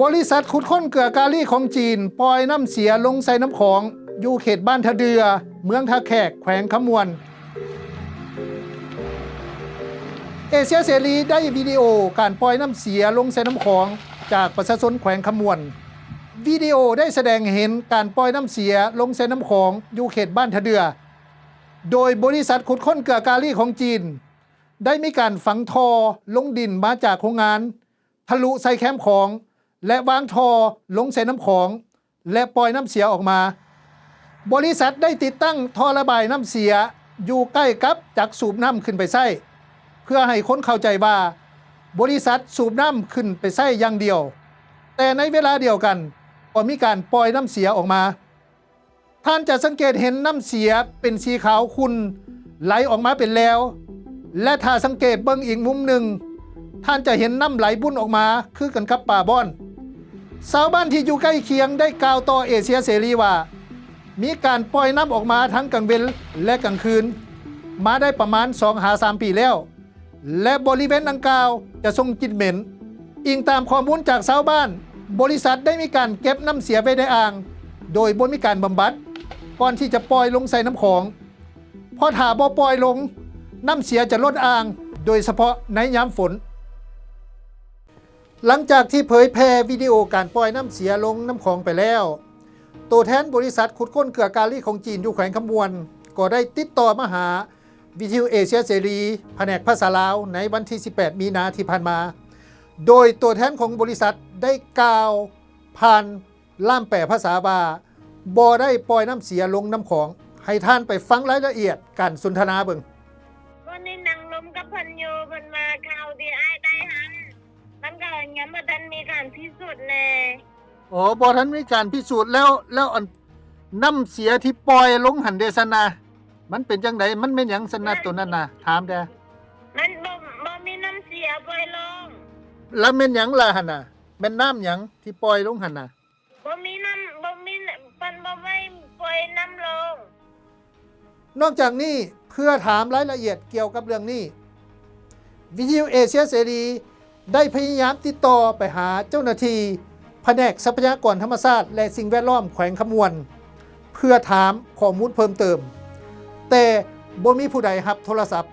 ບໍລິສັດຂຸດຄົ້ນເກືອກາລີຂອງຈີນ ປ່ອຍນ້ຳເສຍລົງໃສ່ນ້ຳຂອງ ຢູ່ເຂດບ້ານທ່າເດື່ອ ເມືອງທ່າແຂກ ແຂວງຄຳມ່ວນ. ເອເຊຍເສລີໄດ້ວິດີໂອການປ່ອຍນ້ຳເສຍລົງໃສ່ນ້ຳຂອງ ຈາກປະຊາຊົນແຂວງຄຳມ່ວນ. ວິດີໂອໄດ້ສະແດງໃຫ້ເຫັນການປ່ອຍນ້ຳເສຍລົງໃສ່ນ້ຳຂອງ ຢູ່ເຂດບ້ານທ່າເດື່ອ ໂດຍບໍລິສັດຂຸດຄົ້ນເກືອກາລີຂອງຈີນ ໄດ້ມີການຝັງທໍ່ລົງດິນມາຈາກໂຮງງານ ທະລຸໃສ່ແຄມຂອງ ແລະ ວາງທໍ່ລົງໃສ່ນ້ຳຂອງ ແລະ ປ່ອຍນ້ຳເສຍອອກມາ. ບໍລິສັດໄດ້ຕິດຕັ້ງທໍ່ລະບາຍນ້ຳເສຍຢູ່ໃກ້ກັບຈັກສູບນ້ຳຂຶ້ນໄປໃຊ້ ເພື່ອໃຫ້ຄົນເຂົ້າໃຈວ່າ ບໍລິສັດສູບນ້ຳຂຶ້ນໄປໃຊ້ຢ່າງດຽວ, ແຕ່ໃນເວລາດຽວກັນກໍມີການປ່ອຍນ້ຳເສຍອອກມາ. ທ່ານຈະສັງເກດເຫັນນ້ຳເສຍເປັນສີຂາວຂຸ່ນໄຫຼອອກມາເປັນແລວ ແລະ ຖ້າສັງເກດເບິ່ງອີກມຸມໜຶ່ງ, ທ່ານຈະເຫັນນ້ຳໄຫຼບຸ່ນອອກມາຄືກັນກັບປາບ່ອນ. ຊາວບ້ານທີ່ຢູ່ໃກ້ຄຽງໄດ້ກ່າວຕໍ່ເອເຊຍເສລີວ່າ ມີການປ່ອຍນ້ຳອອກມາທັງກາງເວັນ ແລະ ກາງຄືນ ມາໄດ້ປະມານສອງຫາສາມປີແລ້ວ ແລະ ບໍລິເວນດັ່ງກ່າວຈະສົ່ງກິ່ນເໝັນ. ອີງຕາມຂໍ້ມູນຈາກຊາວບ້ານ, ບໍລິສັດໄດ້ມີການເກັບນ້ຳເສຍໄວ້ໃນອ່າງ ໂດຍບໍ່ມີການບຳບັດ ກ່ອນທີ່ຈະປ່ອຍລົງໃສ່ນ້ຳຂອງ, ເພາະຖ້າບໍ່ປ່ອຍລົງ, ນ້ຳເສຍຈະລົ້ນອ່າງ, ໂດຍສະເພາະໃນຍາມຝົນ. ຫຼັງຈາກທີ່ເຜີຍແຜ່ວິດີໂອການປ່ອຍນ້ຳເສຍລົງນ້ຳຂອງໄປແລ້ວ, ໂຕແທນບໍລິສັດຂຸດຄົ້ນເກືອກາລີຂອງຈີນຢູ່ແຂວງຄຳມ່ວນ ກໍໄດ້ຕິດຕໍ່ມາຫາ ວິທະຍຸເອເຊຍເສລີ ພະແນກພາສາລາວ ໃນວັນທີສິບແປດ ມີນາທີ່ຜ່ານມາ, ໂດຍຕົວແທນຂອງບໍລິສັດໄດ້ກ່າວຜ່ານລ່າມແປພາສາວ່າ ບໍ່ໄດ້ປ່ອຍນ້ຳເສຍລົງນ້ຳຂອງ. ໃຫ້ທ່ານໄປຟັງລາຍລະອຽດການສົນທະນາເບິ່ງ. ກໍໄດ້ນັ່ງລົມກັບເພິ່ນຢູ່, ເພິ່ນວ່າຂ່າວທີ່ອ້າຍໄດ້ຫັ້ນ ມັນກໍຍັງບໍ່ທັນມີການພິສູດແນ່. ໂອ້ ບໍ່ທັນມີການພິສູດແລ້ວ, ແລ້ວອັນ ນ້ຳເສຍທີ່ປ່ອຍລົງຫັ້ນເດຊັ້ນນະ ມັນເປັນຈັ່ງໃດ? ມັນແມ່ນຫຍັງຊັ້ນນະ ໂຕນັ້ນນະ? ຖາມແດ່. ມັນບໍ່, ບໍ່ມີນ້ຳເສຍປ່ອຍລົງ. ແລ້ວແມ່ນຫຍັງລະຫັ້ນນະ? ແມ່ນນ້ຳຫຍັງທີ່ປ່ອຍລົງຫັ້ນນະ? ບໍ່ມີນ້ຳ, ບໍ່ມີ, ເພິ່ນບໍ່ໄວ້ປ່ອຍນ້ຳລົງ. ນອກຈາກນີ້, ເພື່ອຖາມລາຍລະອຽດກ່ຽວກັບເລື່ອງນີ້, ວິທະຍຸເອເຊຍເສລີໄດ້ພະຍາຍາມຕິດຕໍ່ໄປຫາເຈົ້າໜ້າທີ່ພະແນກຊັບພະຍາກອນທຳມະຊາດ ແລະ ສິ່ງແວດລ້ອມແຂວງຄຳມ່ວນ ເພື່ອຖາມຂໍ້ມູນເພີ່ມເຕີມ, ແຕ່ບໍ່ມີຜູ້ໃດຮັບໂທລະສັບ.